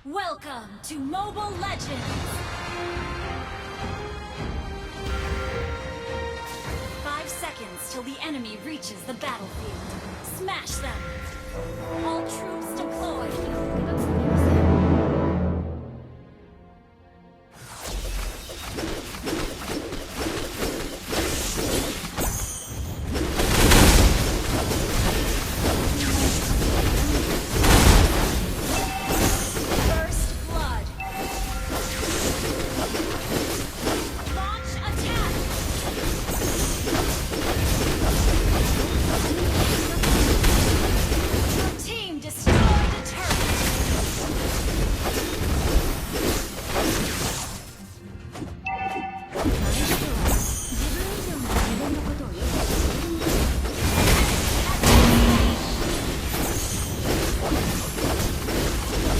Welcome to Mobile Legends! 5 seconds till the enemy reaches the battlefield. Smash them! All troops deployed! がつなげません。 First blood! Launch attack! Your team destroyed a turret! 相手とは、自分以上に自分のことをよく知っているものです。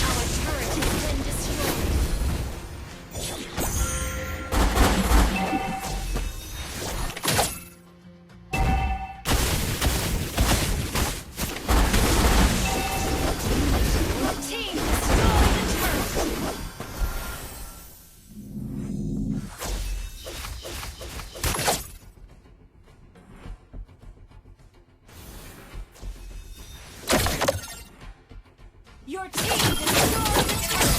Our turret has been destroyed. Your team destroyed a turret. Your team destroyed a turret.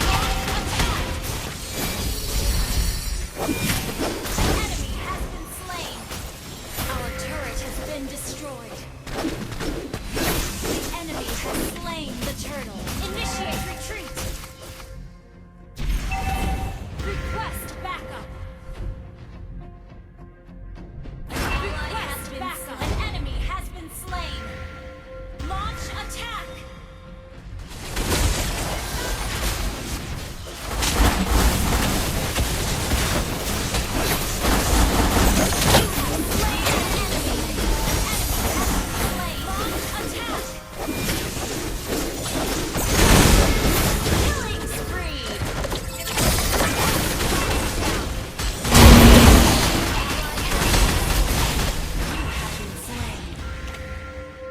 Launch attack! An enemy has been slain. Our turret has been destroyed. The enemy has slain the turtle. Initiate retreat. Request backup. Request backup. An enemy has been slain. Launch attack. You have slain an enemy. An enemy has been slain. Launch attack. Killing spree. Down. You have been slain.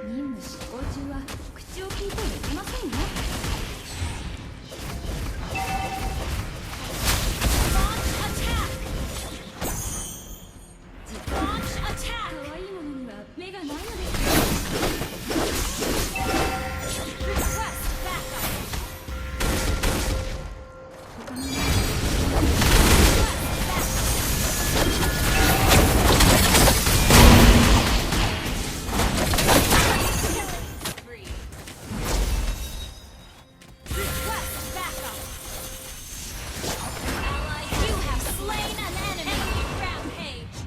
任務執行中は、口を聞いてはいけませんよ。 Launch attack. Launch attack. 可愛いものには目がないのです。 Request backup. 他の Request backup. Killing spree. Request backup. Ally, you have slain an enemy. Enemy rampage.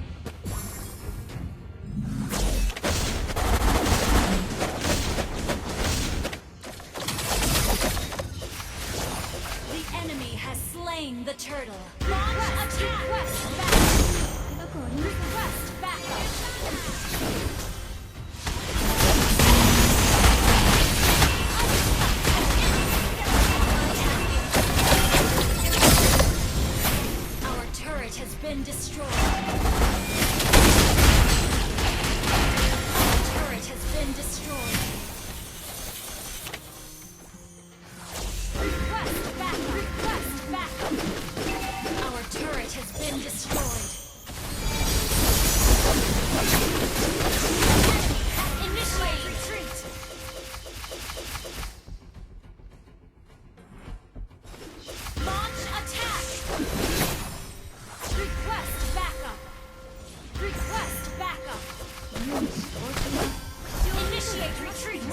The enemy has slain the turtle. Launch attack. Request backup. 高くありません。 Request backup. Our turret has been destroyed. Our turret has been destroyed. Request backup. Request backup. Our turret has been destroyed. Enemy has initiate retreat. Launch attack. Request backup. Request backup. 任務執行中は、口を Initiate retreat.